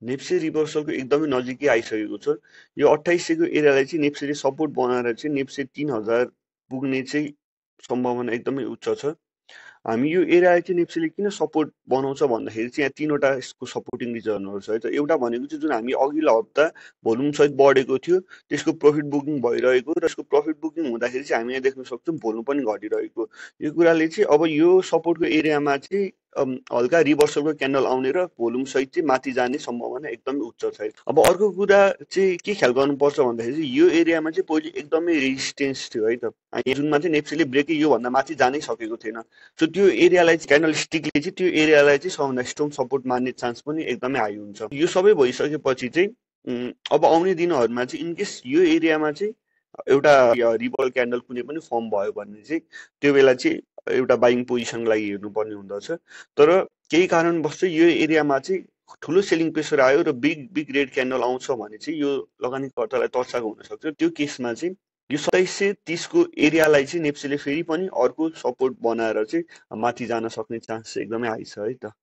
नेप्से रिभर्सलको एकदमै नजिकै आइसकेको छ। यो 2800 को एरियालाई चाहिँ नेप्सेले सपोर्ट बनाएर चाहिँ नेप्से 3000 पुग्ने चाहिँ सम्भावना एकदमै उच्च छ। हामी यो एरियालाई चाहिँ नेप्सेले किन सपोर्ट बनाउँछ भन्दाखेरि चाहिँ यहाँ तीनवटा यसको सपोर्टिङ रिजनहरू छ है त। एउटा भनेको चाहिँ जुन हामी अघिल्लो हप्ता भोल्युम सहित बढेको थियो त्यसको प्रफिट बुकिङ भइरहेको र यसको प्रफिट बुकिङ हुँदाखेरि चाहिँ हामी यहाँ देख्न सक्छौँ भोल्युम पनि घटिरहेको। यो कुराले चाहिँ अब यो सपोर्टको एरियामा चाहिँ हल्का रिभर्सलको क्यान्डल आउने र भोल्युम सहित चाहिँ माथि जाने सम्भावना एकदमै उच्च छ है। अब अर्को कुरा चाहिँ के ख्याल गर्नुपर्छ भन्दाखेरि चाहिँ यो एरियामा चाहिँ पहिले एकदमै रेजिस्टेन्स थियो है त। जुनमा चाहिँ नेप्सेले ब्रेकै योभन्दा माथि जानै सकेको थिएन। सो त्यो एरियालाई चाहिँ क्यान्डल स्टिकले चाहिँ त्यो एरियालाई चाहिँ सबभन्दा स्ट्रङ सपोर्ट मान्ने चान्स पनि एकदमै हाई हुन्छ। यो सबै भइसकेपछि चाहिँ अब आउने दिनहरूमा चाहिँ इनकेस यो एरियामा चाहिँ एउटा रिभर्सल क्यान्डल कुनै पनि फर्म भयो भने चाहिँ त्यो बेला चाहिँ एउटा बाइङ पोजिसनको लागि हेर्नुपर्ने हुँदछ। तर केही कारणवश चाहिँ यो एरियामा चाहिँ ठुलो सेलिङ प्रेसर आयो र बिग बिग रेड क्यान्डल आउँछ भने चाहिँ यो लगानीकर्तालाई तर्साएको हुनसक्छ। त्यो केसमा चाहिँ यो 2730 को एरियालाई चाहिँ नेप्सेले फेरि पनि अर्को सपोर्ट बनाएर चाहिँ माथि जान सक्ने चान्स चाहिँ एकदमै हाई छ है त।